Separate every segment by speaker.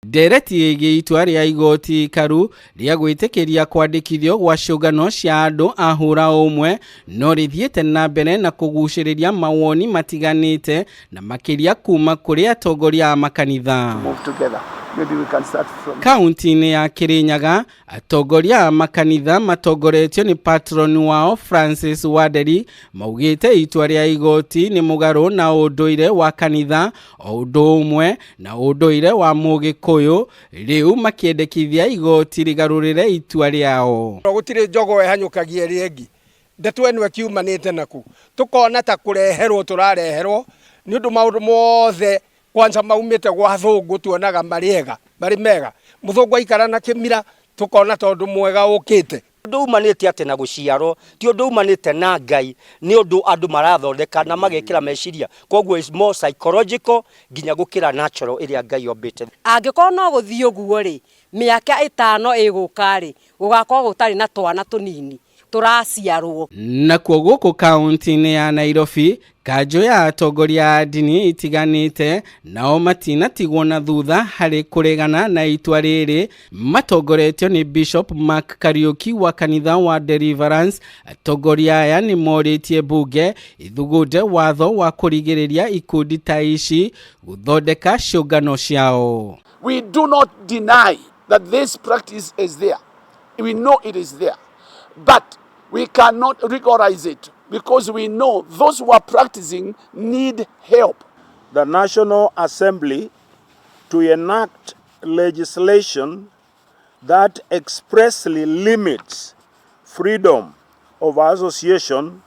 Speaker 1: Ndereti ĩgiĩ itua rĩa igoti ikaru rĩa gwĩtĩkĩria kwandĩkithio gwa ciũngano cia andũ a hũra ũmwe no rĩthiĩte na mbere na kũgucĩrĩria mawoni matiganĩte na makĩria kuma kũrĩ atongoria a makanitha.
Speaker 2: Move together. Maybe we can start from
Speaker 1: Kaunti-inĩ ya Kirinyaga, atongoria a makanitha matongoretio nĩ patron wao Francis Wanderi maugĩte itua rĩa igoti nĩ mũgarũ na ũndũire wa kanitha o ũndũ ũmwe na ũndũire wa Mũgĩkũyũ, rĩu makĩendekithia igoti rĩgarũrĩre itua rĩao.
Speaker 3: Gũtirĩ njogo ĩhanyũkagia ĩrĩa ĩngĩ. Ndeto ĩno ĩkiumanĩte naku tũkona ta kũreherwo tũrareherwo nĩ ũndũ maũndũ mothe kwanza maumĩte gwa thũngũ tuonaga marĩ ega marĩ mega. Mũthũngũ aikara na kĩmira tũkona tondũ mwega ũkĩte.
Speaker 4: Ũndũ umanĩte atĩ na gũciarwo ti ũndũ umanĩte na Ngai, nĩ ũndũ andũ marathondeka na magekĩra meciria, koguo is more psychological nginya gũkĩra natural ĩrĩa Ngai ombĩte.
Speaker 5: Angĩkorwo no gũthiĩ ũguo rĩ, mĩaka 5 ĩgũka rĩ, gũgakorwo gũtarĩ na twana tũnini tũraciarwo.
Speaker 1: Nakuo gũkũ kaunti-inĩ ya Nairobi, kanjũ ya atongoria a ndini itiganĩte nao matinatigwo na thutha harĩ kũregana na itua rĩrĩ, matongoretio nĩ Bishop Mark Kariuki wa kanitha wa Deliverance. Atongoria aya nĩ morĩtie mbunge ithugunde watho wa kũrigĩrĩria ikundi ta ici gũthondeka ciũngano ciao.
Speaker 2: We do not deny that this practice is there. We know it is there. But we cannot legalize it because we know those who are practicing need help.
Speaker 6: The National Assembly to enact legislation that expressly limits freedom of association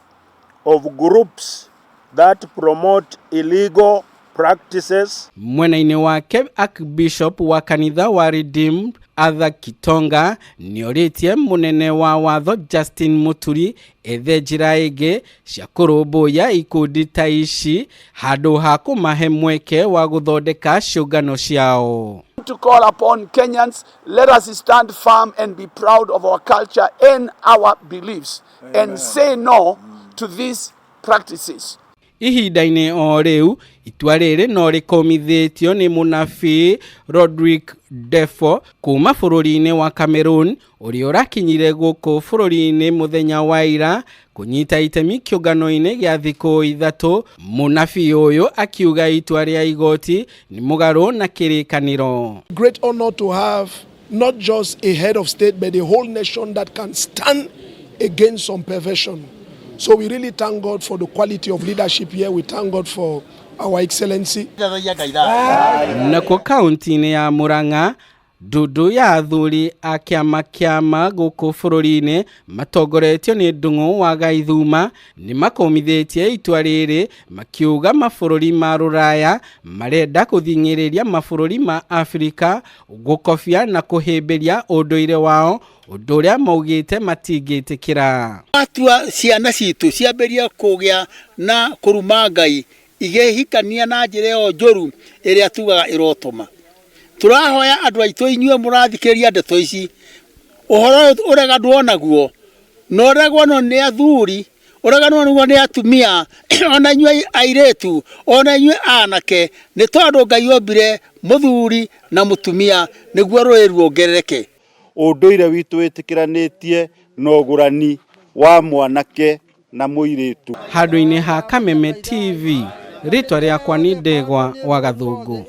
Speaker 6: of groups that promote illegal practices.
Speaker 1: Mwena-inĩ wake, Archbishop wa kanitha wa Redeemed Arthur Kitonga nĩorĩtie mũnene wa watho Justin Muturi ethe njĩra ĩngĩ cia kũrũmbũiya ikundi ta ici handũ ha kũmahe mweke wa gũthondeka ciũngano ciao.
Speaker 2: To call upon Kenyans, let us stand firm and be proud of our culture and our beliefs. Amen. And say no to these practices.
Speaker 1: Ihinda-inĩ o rĩu, itua rĩrĩ no rĩkũmithĩtio nĩ mũnabii Rodrick Defo kuma bũrũri-inĩ wa Cameroon, ũrĩa ũrakinyire gũkũ bũrũri-inĩ mũthenya wa ira kũnyita itemi kĩũngano-inĩ gĩa thikũ 3. Mũnabii ũyũ akiuga itua rĩa igoti nĩ mũgarũ na kĩrĩkanĩro.
Speaker 7: Great honor to have not just a head of state but a whole nation that can stand against some perversion. So we really thank God for the quality of leadership here. We thank God for our excellency.
Speaker 1: Nakuo kaunti-inĩ ya Murang'a, ndundu ya athuri a kĩama kĩama gũkũ bũrũri-inĩ matongoretio nĩ Ndung'u wa Gaithuma nĩ makũmithĩtie itua rĩrĩ, makiuga mabũrũri ma rũraya marenda gũthing'ĩrĩria mabũrũri ma Afrika gũkobia na kũhĩmbĩria ũndũire wao, ũndũ ũrĩa maugĩte matingĩtĩkĩra.
Speaker 8: Matua ciana citũ ciambĩrĩria kũgĩa na kũruma Ngai, igĩhikania na njĩra ĩyo njũru ĩrĩa tugaga ĩrotũma. Tũrahoya andũ aitũ inyuĩ mũrathikĩrĩria ndeto ici, ũhoro ũyũ ũreganwo naguo, na ũreganwo nĩ athuri, ũreganwo naguo nĩ atumia, ona inyuĩ airĩtu, ona inyuĩ anake, nĩ tondũ Ngai ombire mũthuri na mũtumia nĩguo rũĩ ruongerereke.
Speaker 6: Ũndũire witũ wĩtĩkĩranĩtie na ũgũrani wa mwanake na mũirĩtu.
Speaker 1: Handũ-inĩ ha Kameme TV, rĩtwa rĩakwa nĩ Ndegwa wa Gathũngũ.